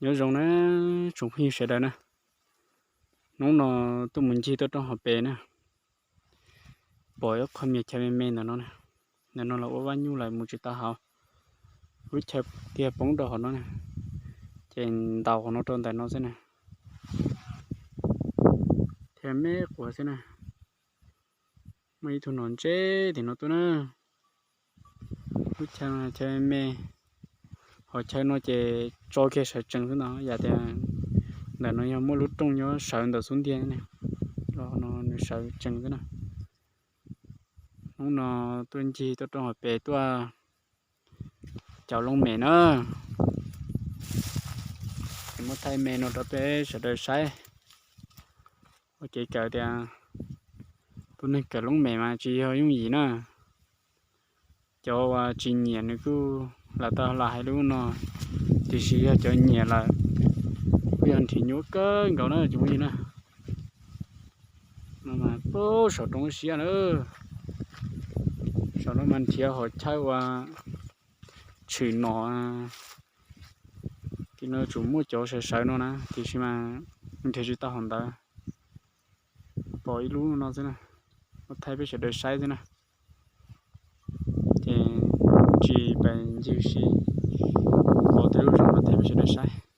Nyob zoo na tsoom phooj ywg sawv daws na, hnub no tuaj mus ncig tuaj rau hauv pes na, pom ib qho me chaw me me ntawm no na, ntawm no los ua vaj nyuj lawm mus tsis tau hauv, lub chaw tiag poob rau hauv no na, ces ntaus qhov no rau ntawm no xwb na, thiab me quav xwb na, muaj ib tug nom ntseb tim no tuaj na, lub chaw chaw me, hos chaw no ces tso kiag sawv tsees xwb ntag, yam tias ntawm no yog muaj lub rooj nyob sawv ntawm xub ntiag, los no nws sawv tsees xwb na. Hnub no tuaj ncig tuaj rau hauv pes tuaj cawm looj mem na, ces muab thaij me no rau peb sawv daws saib, ua kev kawm tias tus neeg kawm looj mem mas tsis yog yooj yim na, cov uas tsis nyiam nws kuj lam tau lam hais lub no, tiam sis yog cov nyiam lawm kuj yog nrhiav nyuaj kawg nkaus na tsoom phooj ywg na. No mas pub saum roob siab na, saum no mas nrhiav hom chawj ua tshwm nom, ces no tsuas muaj cov sawv sawv no na, tiam sis mas nrhiav tsis tau hom ntawd, pom ib lub no xwb na, muab thaij peb sawv daws saib xwb na, ces tsis pes ncig si, pom tej lub zoo no thaij peb sawv daws saib.